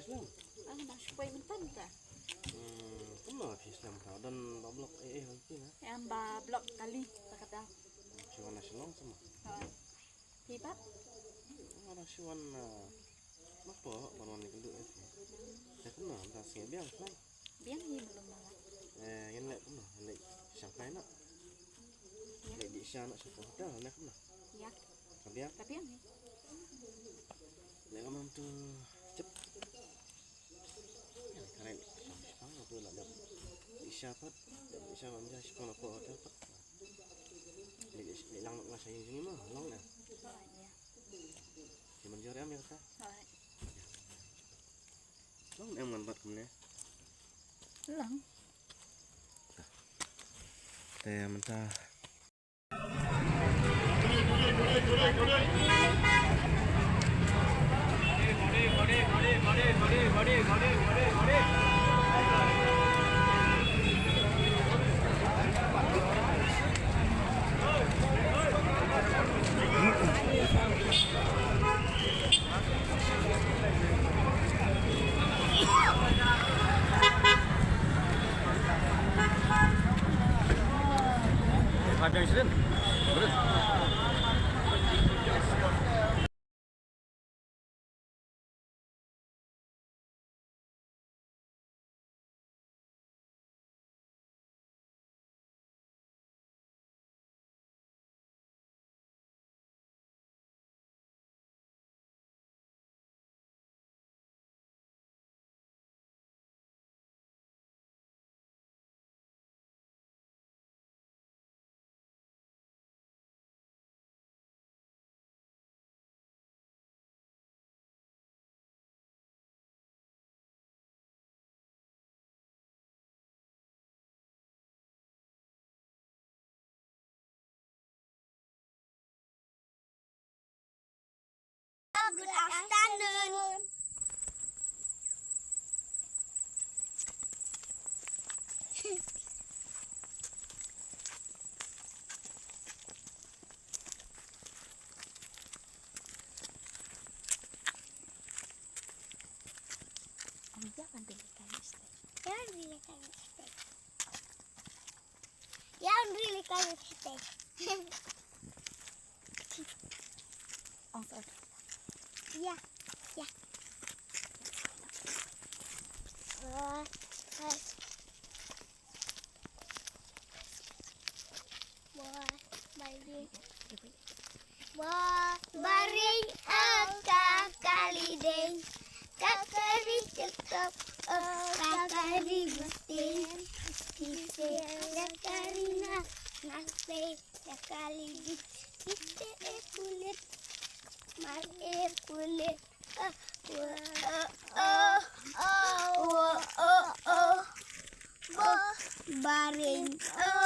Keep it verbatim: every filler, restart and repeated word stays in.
Shlem. Ah, nang shu poi mynta mynta. Hmm, kumno phi shlem ka? Don ba block eh eh hoi phi na? Em ba block kali ta kata. Phi wan na Shillong sama? Ha. Phi pat? Nga da shu wan na. Napa ban wan ni kadu eh. Ya kumno mynta sngi biang shlem. Biang hi belum malah. Eh, ngin leh kumno? Ngin leh shang kai na. Leh dih sha na sha hotel leh kumno? Ya. Ka biang? Ka biang hi. Leh kumno tu cep. Ka leh shang shang tu la dap. Dih sha pat. Dih sha ban ja shipang na hotel pat. Leh leh lang la sha yin jini ma long na. Ki man jor em ya ka. Long em ngan bat kumne. Lang. Te mynta. Good afternoon. Ang biyak ang delikado stay. Yan ang delikado stay. Yan ang delikado stay. Ang sa'yo. Ya, ya. Uh, uh. Wa, baring. Wa, baring, ah, ka kali ding. Ka kari cakap, ah, ka kari betin. Kite, ya kari na, nase, ya kali ding. Kite, eh, kulit. Mar, eh, kulit. Ah, wa, ah, ah, ah, wa, ah, ah. Wa, baring, ah.